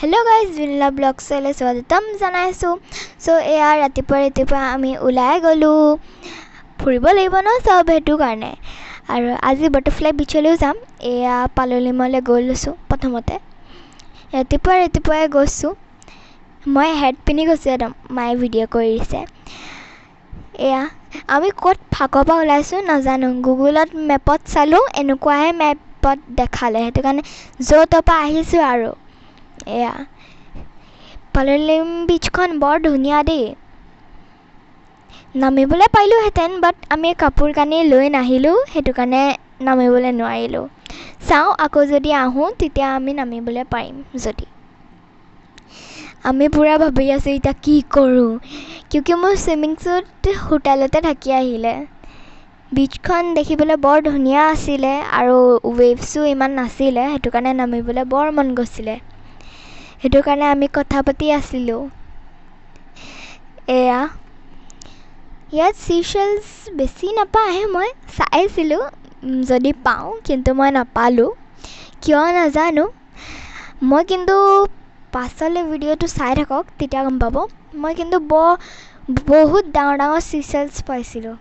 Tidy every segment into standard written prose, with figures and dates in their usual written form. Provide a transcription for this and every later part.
Hello' guys, ভিনিলা ব্লগছলৈ স্বাগতম জনাইছোঁ। চ' এয়া ৰাতিপুৱা ৰাতিপুৱা আমি ওলাই গ'লোঁ, ফুৰিব লাগিব ন চব, সেইটো কাৰণে। আৰু আজি বাটাৰফ্লাই বিচলৈও যাম। এয়া পাললিমলৈ গৈ লৈছোঁ প্ৰথমতে। ৰাতিপুৱা ৰাতিপুৱাই গৈছোঁ, মই হেড পিন্ধি গৈছোঁ একদম, মায়ে ভিডিঅ' কৰি দিছে। এয়া আমি ক'ত ফাকৰ পৰা ওলাইছোঁ নাজানো, গুগলত মেপত চালোঁ, এনেকুৱাহে মেপত দেখালে, সেইটো কাৰণে য'ৰ ত'ৰ পৰা আহিছোঁ। আৰু এয়া পাললিম বিচখন বৰ ধুনীয়া দেই। নামিবলৈ পাৰিলোঁহেঁতেন, বাট আমি কাপোৰ কানি লৈ নাহিলোঁ, সেইটো কাৰণে নামিবলৈ নোৱাৰিলোঁ। চাওঁ আকৌ যদি আহোঁ তেতিয়া আমি নামিবলৈ পাৰিম। যদি আমি পূৰা ভাবি আছোঁ এতিয়া কি কৰোঁ, কিউকি মোৰ চুইমিং চুট হোটেলতে থাকি আহিলে। বিচখন দেখিবলৈ বৰ ধুনীয়া আছিলে আৰু ৱেভছো ইমান নাছিলে, সেইটো কাৰণে নামিবলৈ বৰ মন গৈছিলে। সেইটো কাৰণে আমি কথা পাতি আছিলোঁ। এয়া ইয়াত চিচেলছ বেছি নাপায়, মই চাইছিলোঁ যদি পাওঁ, কিন্তু মই নাপালোঁ, কিয় নাজানো। মই কিন্তু পাছলৈ ভিডিঅ'টো চাই থাকক, তেতিয়া গম পাব। মই কিন্তু বৰ বহুত ডাঙৰ ডাঙৰ চিচেলছ পাইছিলোঁ।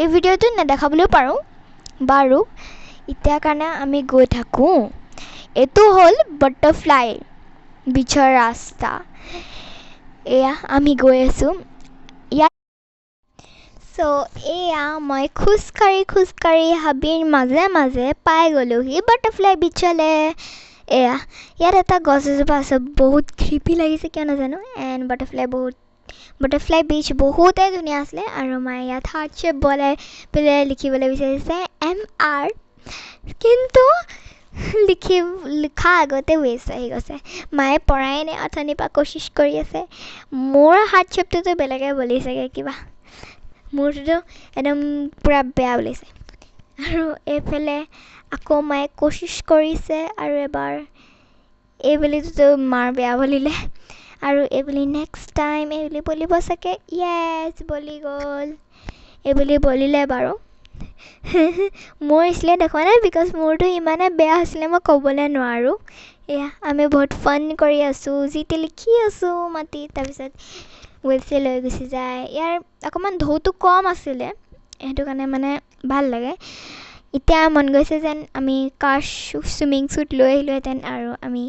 এই ভিডিঅ'টোত নেদেখাবলৈও পাৰোঁ বাৰু। এতিয়া কাৰণে আমি গৈ থাকোঁ। এইটো হ'ল বাটাৰফ্লাই বিচৰ ৰাস্তা। এয়া আমি গৈ আছোঁ ইয়াত। চ' এয়া মই খোজকাঢ়ি খোজকাঢ়ি হাবিৰ মাজে মাজে পাই গ'লোহি বাটাৰফ্লাই বিচলৈ। এয়া ইয়াত এটা গছ এজোপা আছে, বহুত ক্ৰিপি লাগিছে, কিয় নাজানো। এণ্ড বাটাৰফ্লাই বহুত বাটাৰফ্লাই বিচ বহুতেই ধুনীয়া আছিলে। আৰু মায়ে ইয়াত হাৰ্ট শ্বেপ বনাই পেলাই লিখিবলৈ বিচাৰিছে এম আৰ, কিন্তু লিখি লিখা আগতে ৱেষ্ট আহি গৈছে। মায়ে পৰাই নাই, অথনিৰ পৰা কোচিছ কৰি আছে। মোৰ হাৰ্ট শ্বেপটোতো বেলেগে বলিছেগৈ কিবা, মোৰটোতো একদম পূৰা বেয়া ওলাইছে। আৰু এইফালে আকৌ মায়ে কোচিছ কৰিছে আৰু এবাৰ এইবেলিটোতো মাৰ বেয়া বলিলে, আৰু এইবুলি নেক্সট টাইম এইবুলি বলিব চাগে। য়েছ, বলি গ'ল, এইবুলি বলিলে বাৰু। মোৰ ইছিলে দেখুওৱা নাই, because মোৰটো ইমানে বেয়া হৈছিলে মই ক'বলৈ নোৱাৰোঁ। এয়া আমি বহুত ফান কৰি আছোঁ, যি টি লিখি আছোঁ মাটিত, তাৰপিছত ৱেভছে লৈ গুচি যায়। ইয়াৰ অকণমান ঢৌটো কম আছিলে, সেইটো কাৰণে মানে ভাল লাগে। এতিয়া মন গৈছে যেন আমি কাশ চুইমিং চুট লৈ আহিলোঁহেঁতেন আৰু আমি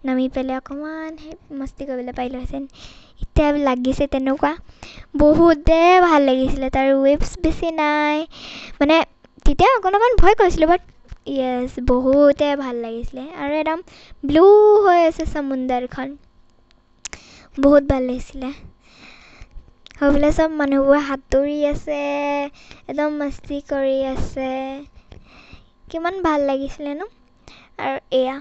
নামি পেলাই অকণমান সেই মস্তি কৰিবলৈ পাৰিলোঁহেঁতেন। এতিয়া লাগিছে তেনেকুৱা, বহুতে ভাল লাগিছিলে। তাৰ ৱেভছ বেছি নাই, মানে তেতিয়া অকণ অকণ ভয় কৰিছিলোঁ, বাট য়েছ বহুতে ভাল লাগিছিলে। আৰু একদম ব্লু হৈ আছে সমুন্দৰখন, বহুত ভাল লাগিছিলে। হৈ পেলাই চব মানুহবোৰ সাঁতুৰি আছে, একদম মস্তি কৰি আছে, কিমান ভাল লাগিছিলে ন। আৰু এয়া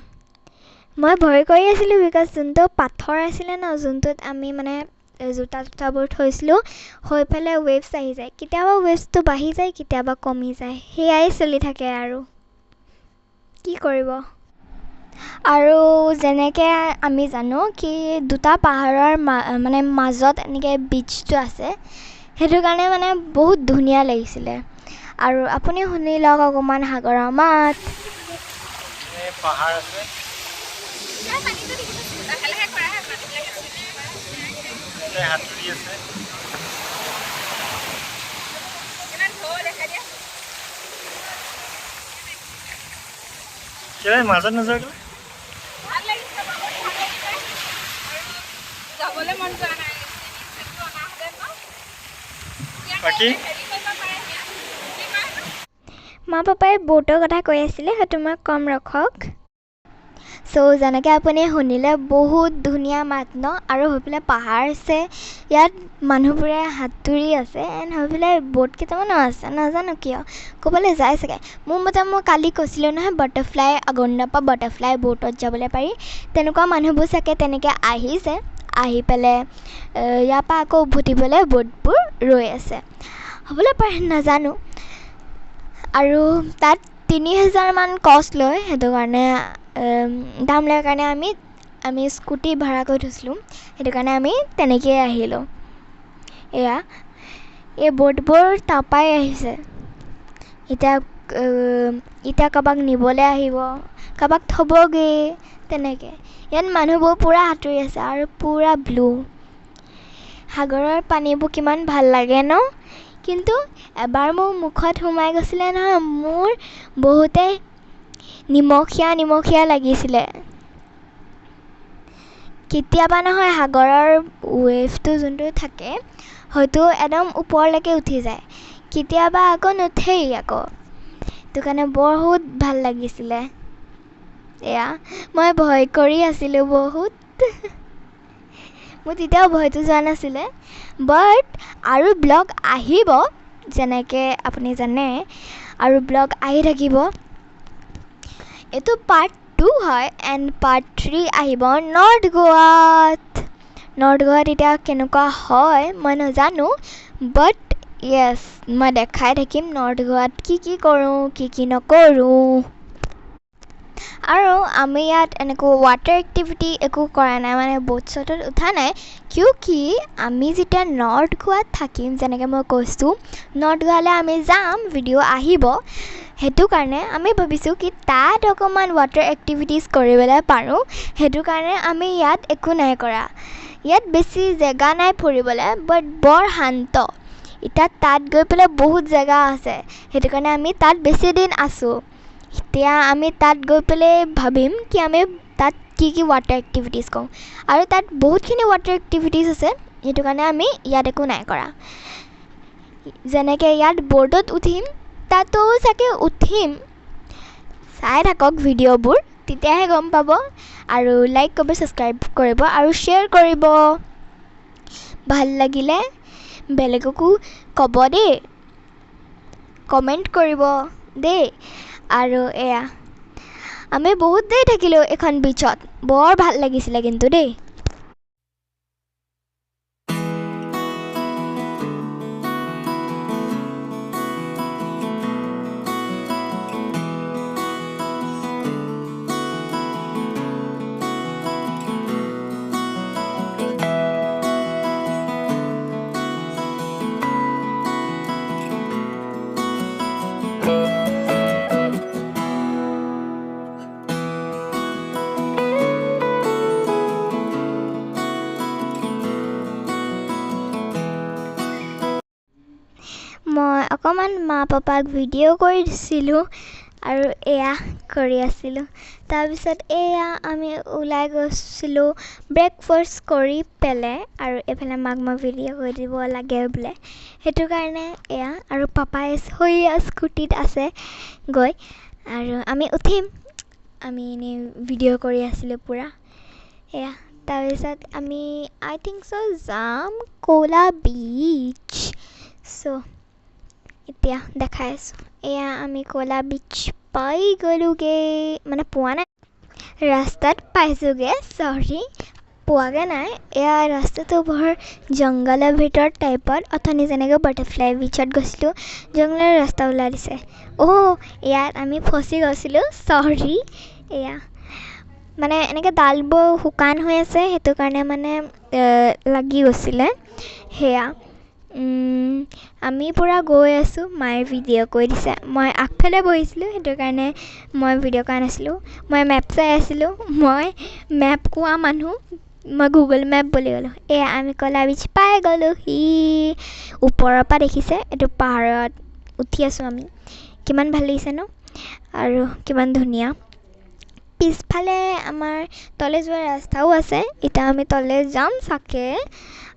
মই ভয় কৰি আছিলোঁ, because যোনটো পাথৰ আছিলে ন, যোনটোত আমি মানে জোতা চোতাবোৰ থৈছিলোঁ, হৈ পেলাই ৱেভছ আহি যায়। কেতিয়াবা ৱেভছটো বাঢ়ি যায়, কেতিয়াবা কমি যায়, সেয়াই চলি থাকে আৰু কি কৰিব। আৰু যেনেকৈ আমি জানো কি দুটা পাহাৰৰ মানে মাজত এনেকৈ বিচটো আছে, সেইটো কাৰণে মানে বহুত ধুনীয়া লাগিছিলে। আৰু আপুনি শুনি লওক অকণমান সাগৰৰ মাত। পাহাৰ আছে, সাঁতুৰি আছে। মাজত নোযোৱা? বাকী মা পাপাই ব'টৰ কথা কৈ আছিলে, সেইটো মই কম ৰখক। চ' যেনেকৈ আপুনি শুনিলে বহুত ধুনীয়া মাত ন। আৰু হৈ পেলাই পাহাৰ আছে, ইয়াত মানুহবোৰে সাঁতুৰি আছে, এণ্ড হৈ পেলাই ব'ট কেইটামানো আছে, নাজানো কিয় ক'ৰবালৈ যায় চাগে। মোৰ মতে মই কালি কৈছিলোঁ নহয়, বাটাৰফ্লাই আগণ্ডাৰ পৰা বাটাৰফ্লাই ব'টত যাবলৈ পাৰি, তেনেকুৱা মানুহবোৰ চাগে তেনেকৈ আহিছে, আহি পেলাই ইয়াৰ পৰা আকৌ উভতিবলৈ ব'টবোৰ ৰৈ আছে, হ'বলৈ পাৰে, নাজানো। আৰু তাত 3000মান কষ্ট লয়, সেইটো কাৰণে দাম লয় কাৰণে আমি স্কুটি ভাড়া কৰি থৈছিলোঁ, সেইটো কাৰণে আমি তেনেকৈয়ে আহিলোঁ। এয়া এই ব'টবোৰ তাৰপৰাই আহিছে। এতিয়া এতিয়া কাৰোবাক নিবলৈ আহিব, কাৰোবাক থ'বগৈ, তেনেকৈ। ইয়াত মানুহবোৰ পূৰা সাঁতুৰি আছে আৰু পূৰা ব্লু। সাগৰৰ পানীবোৰ কিমান ভাল লাগে ন? কিন্তু এবাৰ মোৰ মুখত সোমাই গৈছিলে নহয়, মোৰ বহুতে নিমখীয়া নিমখীয়া লাগিছিলে। কেতিয়াবা নহয় সাগৰৰ ৱেভটো যোনটো থাকে, হয়তো একদম ওপৰলৈকে উঠি যায়, কেতিয়াবা আকৌ নুঠেই আকৌ। সেইটো কাৰণে বহুত ভাল লাগিছিলে। এয়া মই ভয় কৰি আছিলোঁ বহুত, মোৰ তেতিয়াও ভয়টো যোৱা নাছিলে। বাট আৰু ব্লগ আহিব, যেনেকৈ আপুনি জানে, আৰু ব্লগ আহি থাকিব। এইটো পাৰ্ট 2 হয় এণ্ড পাৰ্ট 3 আহিব নৰ্থ গোৱাত। নৰ্থ গোৱাত এতিয়া কেনেকুৱা হয় মই নাজানো, বাট য়েছ মই দেখাই থাকিম নৰ্থ গোৱাত কি কি কৰোঁ, কি কি নকৰোঁ। আৰু আমি ইয়াত এনেকৈ ৱাটাৰ এক্টিভিটি একো কৰা নাই, মানে ব'ট চ'টত উঠা নাই, কিউকি আমি যেতিয়া নৰ্থ গোৱাত থাকিম, যেনেকৈ মই কৈছোঁ নৰ্থ গোৱালৈ আমি যাম, ভিডিঅ' আহিব, সেইটো কাৰণে আমি ভাবিছোঁ কি তাত অকণমান ৱাটাৰ এক্টিভিটিজ কৰিবলৈ পাৰোঁ। সেইটো কাৰণে আমি ইয়াত একো নাই কৰা। ইয়াত বেছি জেগা নাই ফুৰিবলৈ, বাট বৰ শান্ত। এতিয়া তাত গৈ পেলাই বহুত জেগা আছে, সেইটো কাৰণে আমি তাত বেছি দিন আছোঁ। এতিয়া আমি তাত গৈ পেলাই ভাবিম কি আমি তাত কি কি ৱাটাৰ এক্টিভিটিজ কৰোঁ, আৰু তাত বহুতখিনি ৱাটাৰ এক্টিভিটিজ আছে, সেইটো কাৰণে আমি ইয়াত একো নাই কৰা। যেনেকৈ ইয়াত ব'ৰ্ডত উঠিম, তাতো চাগে উঠিম। চাই থাকক ভিডিঅ'বোৰ, তেতিয়াহে গম পাব। আৰু লাইক কৰিব, ছাবস্ক্ৰাইব কৰিব আৰু শ্বেয়াৰ কৰিব। ভাল লাগিলে বেলেগকো ক'ব দেই, কমেণ্ট কৰিব দেই। আৰু এয়া আমি বহুত দেৰি থাকিলোঁ এইখন বিচত, বৰ ভাল লাগিছিলে কিন্তু দেই। মই অকণমান মা পাপাক ভিডিঅ' কৰি দিছিলোঁ আৰু এয়া কৰি আছিলোঁ। তাৰপিছত এয়া আমি ওলাই গৈছিলোঁ ব্ৰেকফাষ্ট কৰি পেলাই, আৰু এইফালে মাক মই ভিডিঅ' কৰি দিব লাগে বোলে, সেইটো কাৰণে এয়া। আৰু পাপাই সৈয়া স্কুটিত আছে গৈ, আৰু আমি উঠিম, আমি এনেই ভিডিঅ' কৰি আছিলোঁ পূৰা এয়া। তাৰপিছত আমি আই থিংক চ' যাম কোলা বিচ। চ' এতিয়া দেখাই আছোঁ। এয়া আমি কোলা বিচ পাই গ'লোগৈ, মানে পোৱা নাই, ৰাস্তাত পাইছোঁগৈ, চৰি পোৱাগৈ নাই। এয়া ৰাস্তাটো বৰ জংঘলৰ ভিতৰত টাইপত, অথনি যেনেকৈ বাটাৰফ্লাই বিচত গৈছিলোঁ, জংঘলৰ ৰাস্তা ওলাই দিছে। অ' ইয়াত আমি ফচি গৈছিলোঁ, চৰি। এয়া মানে এনেকৈ ডালবোৰ শুকান হৈ আছে, সেইটো কাৰণে মানে লাগি গৈছিলে। সেয়া আমি পূৰা গৈ আছোঁ, মায়ে ভিডিঅ' কৰি দিছে, মই আগফালে বহিছিলোঁ, সেইটো কাৰণে মই ভিডিঅ' কৰা নাছিলোঁ, মই মেপ চাই আছিলোঁ। মই মেপ কোৱা মানুহ, মই গুগল মেপ বুলি ক'লোঁ। এয়া আমি কলা বিচ পাই গ'লোহি। ওপৰৰ পৰা দেখিছে এইটো পাহাৰত উঠি আছোঁ আমি, কিমান ভাল লাগিছে ন, আৰু কিমান ধুনীয়া। পিছফালে আমাৰ তলে যোৱা ৰাস্তাও আছে, এতিয়া আমি তলে যাম চাগে।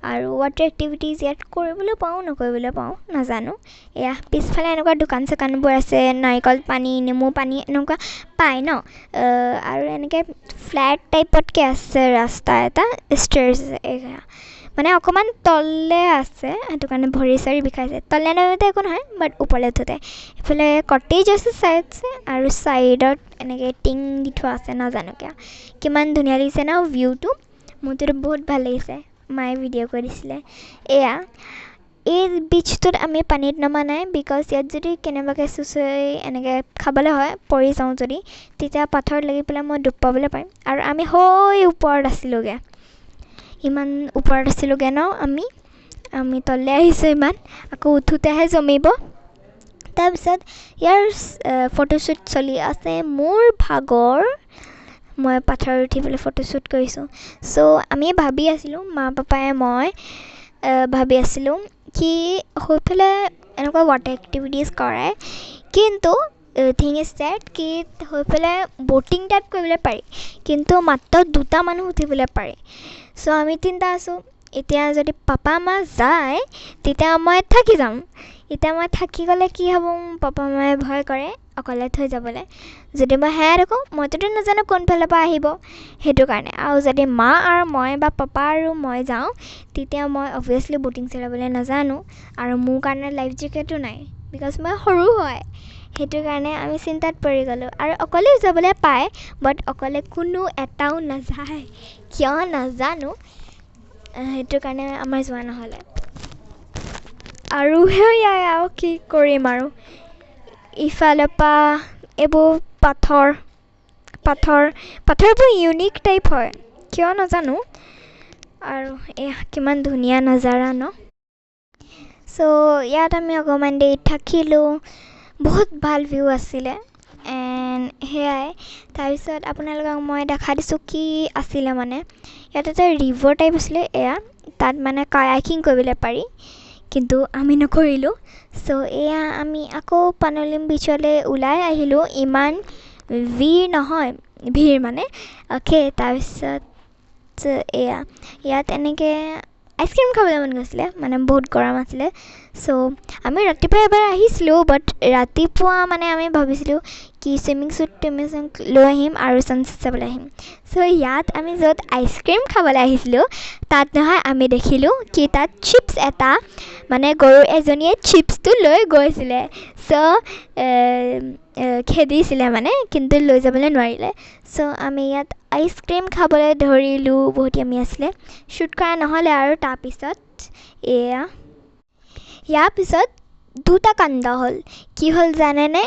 আৰু ৱাটাৰ এক্টিভিটিজ ইয়াত কৰিবলৈ পাওঁ নকৰিবলৈ পাওঁ নাজানো। এয়া পিছফালে এনেকুৱা দোকান চোকানবোৰ আছে, নাৰিকল পানী, নেমু পানী এনেকুৱা পায় ন। আৰু এনেকৈ ফ্লেট টাইপতকৈ আছে ৰাস্তা এটা, ষ্টেয়াৰ্ছ এয়া মানে অকণমান তললৈ আছে, সেইটো কাৰণে ভৰি চৰি বিষাইছে। তললৈ নামিতে একো নহয়, বাট ওপৰলৈ উঠোঁতে। এইফালে কটেজ আছে চাইডছে, আৰু ছাইডত এনেকৈ টিং দি থোৱা আছে, নাজানো কিয়। কিমান ধুনীয়া লাগিছে ন ভিউটো, মোৰতো বহুত ভাল লাগিছে। মায়ে ভিডিঅ' কৰি দিছিলে। এয়া এই বিচটোত আমি পানীত নমা নাই, because ইয়াত যদি কেনেবাকৈ চুঁচৰি এনেকৈ খাবলৈ হয়, পৰি যাওঁ যদি, তেতিয়া পাথৰত লাগি পেলাই মই দুখ পাবলৈ পাৰিম। আৰু আমি হৈ ওপৰত আছিলোঁগৈ, ইমান ওপৰত আছিলোঁগৈ ন আমি, আমি তললৈ আহিছোঁ ইমান, আকৌ উঠোঁতেহে জমিব। তাৰপিছত ইয়াৰ ফটোশ্বুট চলি আছে। মোৰ ভাগৰ মই পাথৰত উঠি পেলাই ফটোশ্বুট কৰিছোঁ। চ' আমি ভাবি আছিলোঁ, মা পাপাই মই ভাবি আছিলোঁ কি সেইফালে এনেকুৱা ৱাটাৰ এক্টিভিটিজ কৰায়, কিন্তু থিং is date কি সেইফালে ব'টিং টাইপ কৰিবলৈ পাৰি, কিন্তু মাত্ৰ দুটা মানুহ উঠিবলৈ পাৰি। চ' আমি তিনিটা আছোঁ। এতিয়া যদি পাপা মা যায়, তেতিয়া মই থাকি যাম। এতিয়া মই থাকি গ'লে কি হ'ব, পাপা মায়ে ভয় কৰে অকলে থৈ যাবলৈ। যদি মই হেৰাই থাকোঁ, মইতোতো নাজানো কোনফালৰ পৰা আহিব, সেইটো কাৰণে। আৰু যদি মা আৰু মই বা পাপা আৰু মই যাওঁ, তেতিয়া মই অভিয়াছলি ব'টিং চলাবলৈ নাজানো আৰু মোৰ কাৰণে লাইফ জেকেটো নাই, because মই সৰু হয়। সেইটো কাৰণে আমি চিন্তাত পৰি গ'লোঁ। আৰু অকলেও যাবলৈ পায়, বাট অকলে কোনো এটাও নাযায়, কিয় নাজানো। সেইটো কাৰণে আমাৰ যোৱা নহ'লে। আৰু সেয়াই আৰু কি কৰিম আৰু। ইফালৰ পৰা এইবোৰ পাথৰ পাথৰ পাথৰবোৰ ইউনিক টাইপ হয়, কিয় নাজানো। আৰু এয়া কিমান ধুনীয়া নাজাৰা ন। চ' ইয়াত আমি অকণমান দেৰি থাকিলোঁ, বহুত ভাল ভিউ আছিলে। এণ্ড সেয়াই। তাৰপিছত আপোনালোকক মই দেখাই দিছোঁ কি আছিলে। মানে ইয়াত এটা ৰিভাৰ টাইপ আছিলে, এয়া তাত মানে কায়াকিং কৰিবলৈ পাৰি, কিন্তু আমি নকৰিলোঁ। চ' এয়া আমি আকৌ পানলিম বিচলৈ ওলাই আহিলোঁ। ইমান ভিৰ নহয়, ভিৰ মানে অ'কে। তাৰপিছত এয়া ইয়াত এনেকৈ আইচক্ৰীম খাবলৈ মন গৈছিলে, মানে বহুত গৰম আছিলে। চ' আমি ৰাতিপুৱা এবাৰ আহিছিলোঁ, বাট ৰাতিপুৱা মানে আমি ভাবিছিলোঁ কি চুইমিং চুট টুইমিং চুট লৈ আহিম আৰু ছানছেট চাবলৈ আহিম। চ' ইয়াত আমি য'ত আইচক্ৰীম খাবলৈ আহিছিলোঁ, তাত নহয় আমি দেখিলোঁ কি তাত চিপছ এটা, মানে গৰু এজনীয়ে চিপছটো লৈ গৈছিলে। চ' খেদিছিলে মানে, কিন্তু লৈ যাবলৈ নোৱাৰিলে। চ' আমি ইয়াত আইচক্ৰীম খাবলৈ ধৰিলোঁ, বহুত য়ামি আছিলে। শ্বুট কৰা নহ'লে। আৰু তাৰপিছত এয়া ইয়াৰ পিছত দুটা কাণ্ড হ'ল। কি হ'ল জানেনে?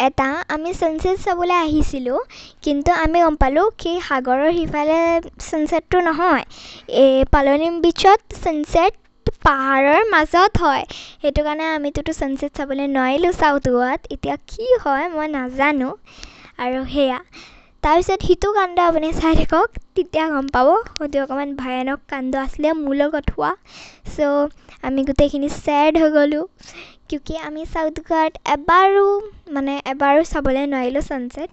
এটা, আমি ছানছেট চাবলৈ আহিছিলোঁ, কিন্তু আমি গম পালোঁ কি সাগৰৰ সিফালে ছানছেটটো নহয়, এই পালনিম বিচত ছানছেট পাহাৰৰ মাজত হয়। সেইটো কাৰণে আমিতোতো ছানছেট চাবলৈ নোৱাৰিলোঁ চাউথ গোৱাত। এতিয়া কি হয় মই নাজানো। আৰু সেয়া তাৰপিছত সিটো কাণ্ড আপুনি চাই থাকক, তেতিয়া গম পাব। সেইটো অকণমান ভয়ানক কাণ্ড আছিলে মোৰ লগত হোৱা। চ' আমি গোটেইখিনি ছেড হৈ গ'লোঁ, কিউকি আমি চাউথ গোৱাত এবাৰো, মানে এবাৰো চাবলৈ নোৱাৰিলোঁ sunset.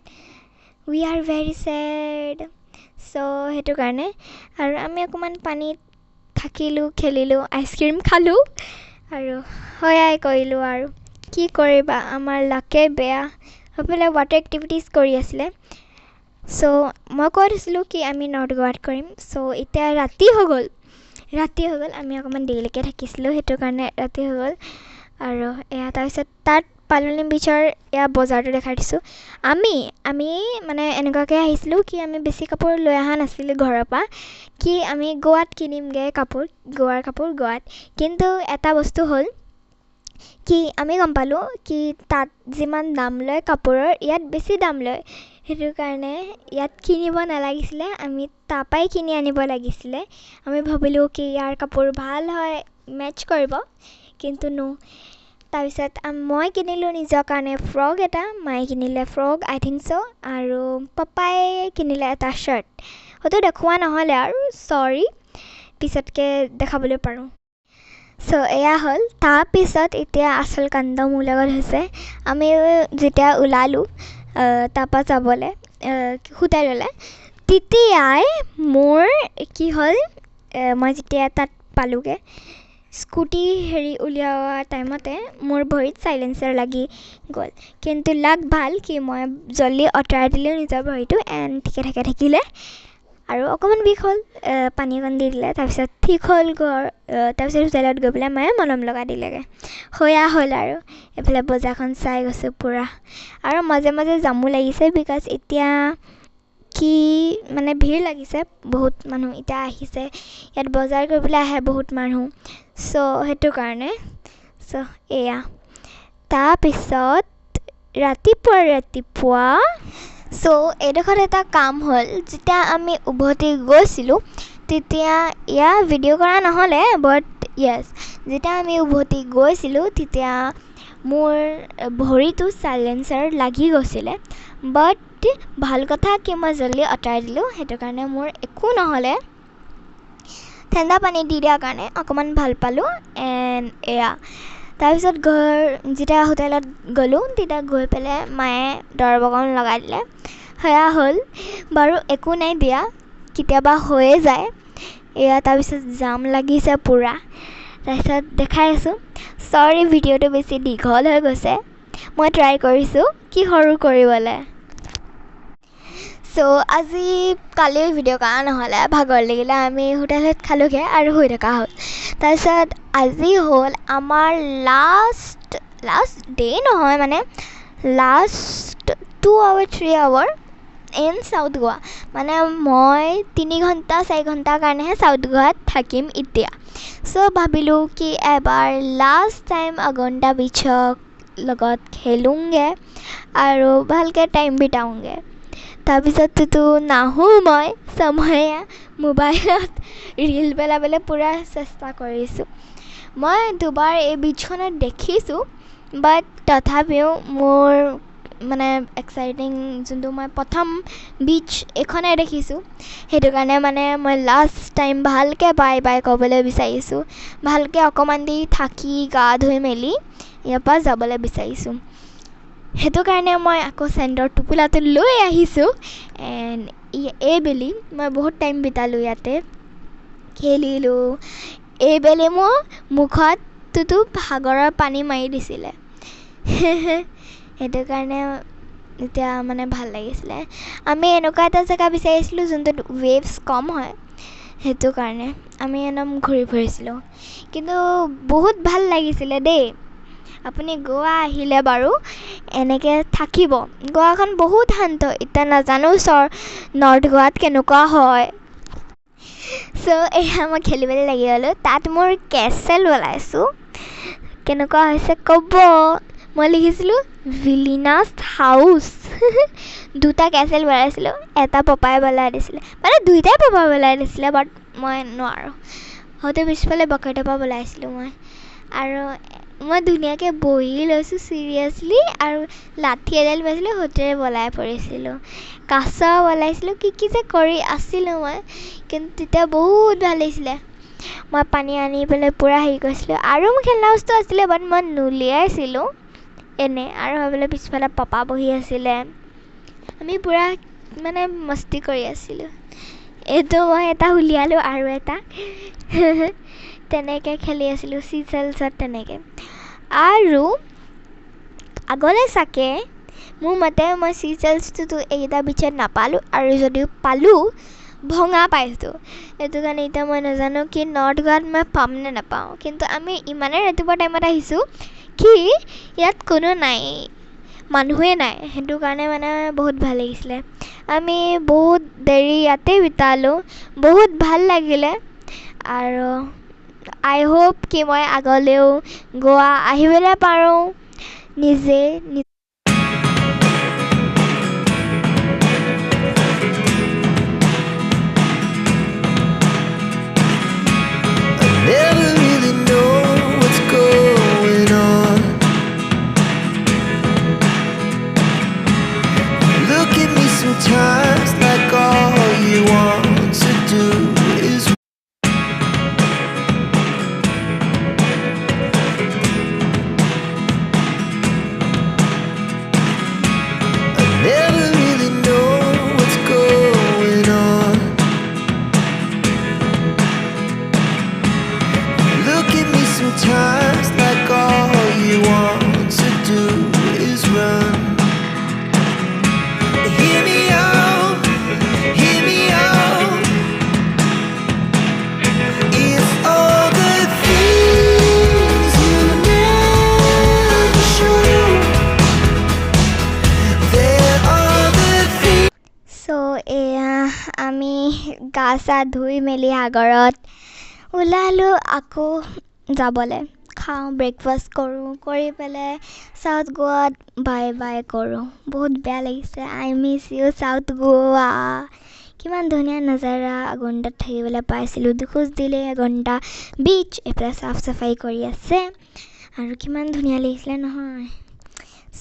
We are very sad. So সেইটো কাৰণে আৰু আমি অকণমান পানীত থাকিলোঁ, খেলিলোঁ, আইচক্ৰীম খালোঁ আৰু সেয়াই কৰিলোঁ। আৰু কি কৰিবা, আমাৰ লাকে বেয়া। সেইফালে ৱাটাৰ এক্টিভিটিজ কৰি আছিলে। চ' মই কৈ থৈছিলোঁ কি আমি নৰ্থ গোৱাত কৰিম। চ' এতিয়া ৰাতি হৈ গ'ল, ৰাতি হৈ গ'ল। আমি অকণমান দেৰিলৈকে থাকিছিলোঁ, সেইটো কাৰণে ৰাতি হৈ গ'ল। আৰু এয়া তাৰপিছত তাত পালনিম বিচৰ এয়া বজাৰটো দেখাই দিছোঁ। আমি মানে এনেকুৱাকৈ আহিছিলোঁ কি আমি বেছি কাপোৰ লৈ অহা নাছিলোঁ ঘৰৰ পৰা, কি আমি গোৱাত কিনিমগৈ কাপোৰ, গোৱাৰ কাপোৰ গোৱাত। কিন্তু এটা বস্তু হ'ল কি আমি গম পালোঁ কি তাত যিমান দাম লয় কাপোৰৰ, ইয়াত বেছি দাম লয়। সেইটো কাৰণে ইয়াত কিনিব নালাগিছিলে, আমি তাৰপৰাই কিনি আনিব লাগিছিলে। আমি ভাবিলোঁ কি ইয়াৰ কাপোৰ ভাল হয়, মেটচ কৰিব, কিন্তু ন'। তাৰপিছত মই কিনিলোঁ নিজৰ কাৰণে ফ্ৰক এটা, মায়ে কিনিলে ফ্ৰক আই থিংক ছ', আৰু পাপাই কিনিলে এটা শ্বাৰ্ট। সেইটো দেখুওৱা নহ'লে আৰু চৰি, পিছতকৈ দেখাবলৈ পাৰোঁ। চ' এয়া হ'ল। তাৰপিছত এতিয়া আচল কাণ্ড মোৰ লগত হৈছে। আমি যেতিয়া ওলালোঁ তাৰপৰা যাবলৈ হোটেললৈ, তেতিয়াই মোৰ কি হ'ল, মই যেতিয়া তাত পালোঁগৈ, স্কুটি হেৰি উলিওৱা টাইমতে মোৰ ভৰিত চাইলেঞ্চাৰ লাগি গ'ল। কিন্তু লাক ভাল কি মই জল্দি আঁতৰাই দিলোঁ নিজৰ ভৰিটো, এণ্ড ঠিকে ঠাকে থাকিলে। আৰু অকণমান বিষ হ'ল, পানী অকণ দি দিলে, তাৰপিছত ঠিক হ'ল। ঘৰ তাৰপিছত হোটেলত গৈ পেলাই মায়ে মলম লগাই দিলেগৈ। সেয়া হ'ল। আৰু এইফালে বজাৰখন চাই গৈছোঁ পূৰা। আৰু মাজে মাজে জামো লাগিছে, because এতিয়া কি মানে ভিৰ লাগিছে, বহুত মানুহ এতিয়া আহিছে ইয়াত বজাৰ কৰিবলৈ আহে বহুত মানুহ। চ' সেইটো কাৰণে। চ' এয়া তাৰপিছত ৰাতিপুৱা ৰাতিপুৱা। চ' এইডোখৰত এটা কাম হ'ল, যেতিয়া আমি উভতি গৈছিলোঁ তেতিয়া ইয়াৰ ভিডিঅ' কৰা নহ'লে, বাট য়েছ, যেতিয়া আমি উভতি গৈছিলোঁ তেতিয়া মোৰ ভৰিটো চাইলেঞ্চাৰত লাগি গৈছিলে, বাট ভাল কথা কি মই জল্দি আঁতৰাই দিলোঁ, সেইটো কাৰণে মোৰ একো নহ'লে। ঠাণ্ডা পানী দি দিয়াৰ কাৰণে অকণমান ভাল পালোঁ। এণ্ড এয়া তাৰপিছত ঘৰ যেতিয়া হোটেলত গ'লোঁ, তেতিয়া গৈ পেলাই মায়ে দৰৱ অকণ লগাই দিলে, সেয়া হ'ল বাৰু, একো নাই দিয়া, কেতিয়াবা হৈয়ে যায়। এয়া তাৰপিছত জাম লাগিছে পূৰা, তাৰপিছত দেখাই আছোঁ। চৰি, ভিডিঅ'টো বেছি দীঘল হৈ গৈছে, মই ট্ৰাই কৰিছোঁ কি সৰু কৰিবলৈ। চ' আজি কালি ভিডিঅ' কৰা নহ'লে, ভাগৰ লাগিলে, আমি হোটেলত খালোঁগৈ আৰু শুই থকা হ'ল। তাৰপিছত আজি হ'ল আমাৰ লাষ্ট লাষ্ট ডে' নহয় মানে last 2 hour 3 hour in South Goa. মানে মই 3 ঘণ্টা 4 ঘণ্টাৰ কাৰণেহে চাউথ গোৱাত থাকিম এতিয়া। চ' ভাবিলোঁ কি এবাৰ লাষ্ট টাইম আগণ্ডা বিচক লগত খেলোঁগৈ আৰু ভালকৈ টাইম বিতাওঁগৈ। তাৰপিছততো নাহোঁ মই। চ' মই মোবাইলত ৰীল পেলাবলৈ পূৰা চেষ্টা কৰিছোঁ। মই দুবাৰ এই বিচখনত দেখিছোঁ, বাট তথাপিও মোৰ মানে এক্সাইটিং যোনটো মই প্ৰথম বিচ এইখনে দেখিছোঁ, সেইটো কাৰণে মানে মই লাষ্ট টাইম ভালকৈ বাই বাই ক'বলৈ বিচাৰিছোঁ, ভালকৈ অকণমান দেৰি থাকি গা ধুই মেলি ইয়াৰ পৰা যাবলৈ বিচাৰিছোঁ। সেইটো কাৰণে মই আকৌ চেণ্ডৰ টোপোলাটো লৈ আহিছোঁ। এণ্ড এইবেলি মই বহুত টাইম বিতালোঁ ইয়াতে, খেলিলোঁ। এইবেলি মোৰ মুখতটোতো সাগৰৰ পানী মাৰি দিছিলে, সেইটো কাৰণে এতিয়া মানে ভাল লাগিছিলে। আমি এনেকুৱা এটা জেগা বিচাৰিছিলোঁ যোনটোত ৱেভছ কম হয়, সেইটো কাৰণে আমি একদম ঘূৰি ফুৰিছিলোঁ। কিন্তু বহুত ভাল লাগিছিলে দেই। আপুনি গোৱা আহিলে বাৰু এনেকৈ থাকিব, গোৱাখন বহুত শান্ত। এতিয়া নাজানো নৰ্থ গোৱাত কেনেকুৱা হয়। চ' এয়া মই খেলিবলৈ লাগি গ'লোঁ, তাত মোৰ কেচেল বনাইছোঁ, কেনেকুৱা হৈছে ক'ব। মই লিখিছিলোঁ ভিলিনাছ হাউচ। দুটা কেচেল বনাইছিলোঁ, এটা পপাই বনাই দিছিলে, মানে দুইটাই পপাই বনাই দিছিলে, বাট মই নোৱাৰোঁ। হয়তো পিছফালে বকেটৰ পৰা বনাইছিলোঁ মই। আৰু মই ধুনীয়াকৈ বহি লৈছোঁ চিৰিয়াছলি, আৰু লাঠি এডাল পাইছিলোঁ, সেইটোৰে বলাই ফুৰিছিলোঁ, কাছ বনাইছিলোঁ, কি কি যে কৰি আছিলোঁ মই। কিন্তু তেতিয়া বহুত ভাল লাগিছিলে। মই পানী আনি পেলাই পূৰা হেৰি কৰিছিলোঁ। আৰু মোৰ খেলনা বস্তু আছিলে, বাট মই নুলিয়াইছিলোঁ এনেই। আৰু ভাবিলে পিছফালে পাপা বহি আছিলে, আমি পূৰা মানে মস্তি কৰি আছিলোঁ। এইটো মই এটা উলিয়ালোঁ আৰু এটা তেনেকৈ খেলি আছিলোঁ চিচেলছত তেনেকৈ। আৰু আগলৈ চাগে মোৰ মতে মই চিচেলছটোতো এইকেইটা বিচত নাপালোঁ, আৰু যদিও পালোঁ ভঙা পাইছোঁ। সেইটো কাৰণে এতিয়া মই নাজানো কি নৰ্থ গোৱাত মই পাম নে নাপাওঁ। কিন্তু আমি ইমানেই ৰাতিপুৱা টাইমত আহিছোঁ কি ইয়াত কোনো নাই, মানুহেই নাই, সেইটো কাৰণে মানে বহুত ভাল লাগিছিলে। আমি বহুত দেৰি ইয়াতেই বিতালোঁ, বহুত ভাল লাগিলে। আৰু আই হোপ কি মই আগলৈও গোৱা আহিবলৈ পাৰোঁ নিজে। Never really know what's going on. Look at me sometimes like all you want to do is I never really know what's going on. Look at me sometimes like all you want to do is run. Hear me out, hear me out. It's all the things you never show. There are the things. চ' এয়া আমি গা চা ধুই মেলি সাগৰত ওলালোঁ আকৌ যাবলৈ। খাওঁ, ব্ৰেকফাষ্ট কৰোঁ, কৰি পেলাই চাউথ গোৱাত বাই বাই কৰোঁ। বহুত বেয়া লাগিছে, I miss you South Goa. কিমান ধুনীয়া নাজাৰা আগণ্ডাত থাকিবলৈ পাইছিলোঁ, দুখোজ দিলেই আগণ্ডা বিচ, এইফালে চাফ চাফাই কৰি আছে আৰু কিমান ধুনীয়া লাগিছিলে নহয়।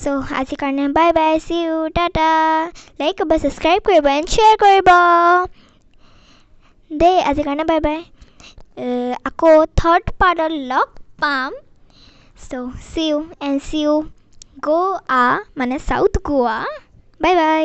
চ' আজিৰ কাৰণে bye bye, see you, tata. Like কৰিব, ছাবস্ক্ৰাইব কৰিব এণ্ড শ্বেয়াৰ কৰিব দেই। আজিৰ কাৰণে বাই বাই। আকৌ থাৰ্ড পাৰ্টত লগ পাম। So see you and see you Goa, মানে চাউথ গোৱা। Bye bye.